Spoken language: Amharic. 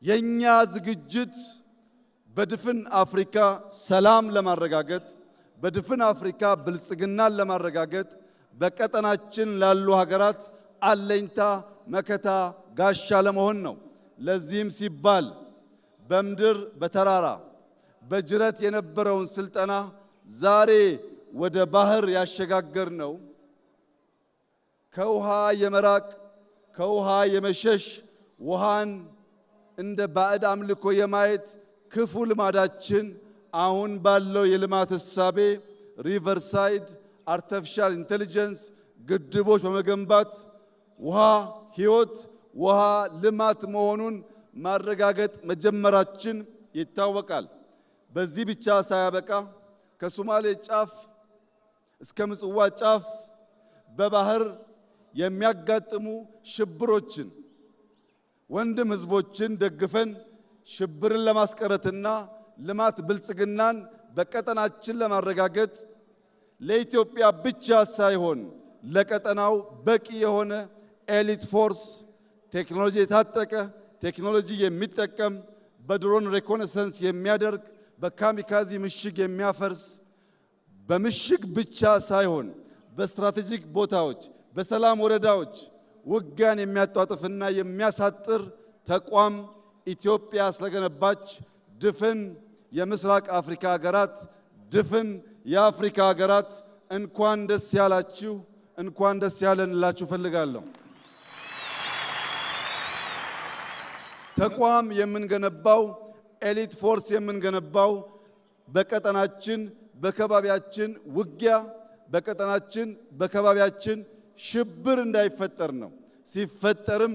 የኛ ዝግጅት በድፍን አፍሪካ ሰላም ለማረጋገጥ፣ በድፍን አፍሪካ ብልጽግናን ለማረጋገጥ፣ በቀጠናችን ላሉ ሀገራት አለኝታ፣ መከታ፣ ጋሻ ለመሆን ነው። ለዚህም ሲባል በምድር፣ በተራራ፣ በጅረት የነበረውን ስልጠና ዛሬ ወደ ባህር ያሸጋገር ነው። ከውሃ የመራቅ፣ ከውሃ የመሸሽ፣ ውሃን እንደ ባዕድ አምልኮ የማየት ክፉ ልማዳችን አሁን ባለው የልማት እሳቤ riverside፣ artificial intelligence ግድቦች በመገንባት ውሃ ሕይወት፣ ውሃ ልማት መሆኑን ማረጋገጥ መጀመራችን ይታወቃል። በዚህ ብቻ ሳያበቃ ከሶማሌ ጫፍ እስከ ምጽዋ ጫፍ በባህር የሚያጋጥሙ ሽብሮችን ወንድም ህዝቦችን ደግፈን ሽብርን ለማስቀረትና ልማት ብልጽግናን በቀጠናችን ለማረጋገጥ ለኢትዮጵያ ብቻ ሳይሆን ለቀጠናው በቂ የሆነ elite force፣ ቴክኖሎጂ የታጠቀ፣ ቴክኖሎጂ የሚጠቀም፣ በ drone reconnaissance የሚያደርግ፣ በ kamikaze ምሽግ የሚያፈርስ፣ በምሽግ ብቻ ሳይሆን በ strategic ቦታዎች፣ በሰላም ወረዳዎች ውጊያን የሚያጧጥፍና የሚያሳጥር ተቋም ኢትዮጵያ ስለገነባች ድፍን የምስራቅ አፍሪካ ሀገራት፣ ድፍን የአፍሪካ ሀገራት እንኳን ደስ ያላችሁ፣ እንኳን ደስ ያለን እላችሁ እፈልጋለሁ። ተቋም የምንገነባው፣ elite force የምንገነባው በቀጠናችን በከባቢያችን ውጊያ፣ በቀጠናችን በከባቢያችን ሽብር እንዳይፈጠር ነው። ሲፈጠርም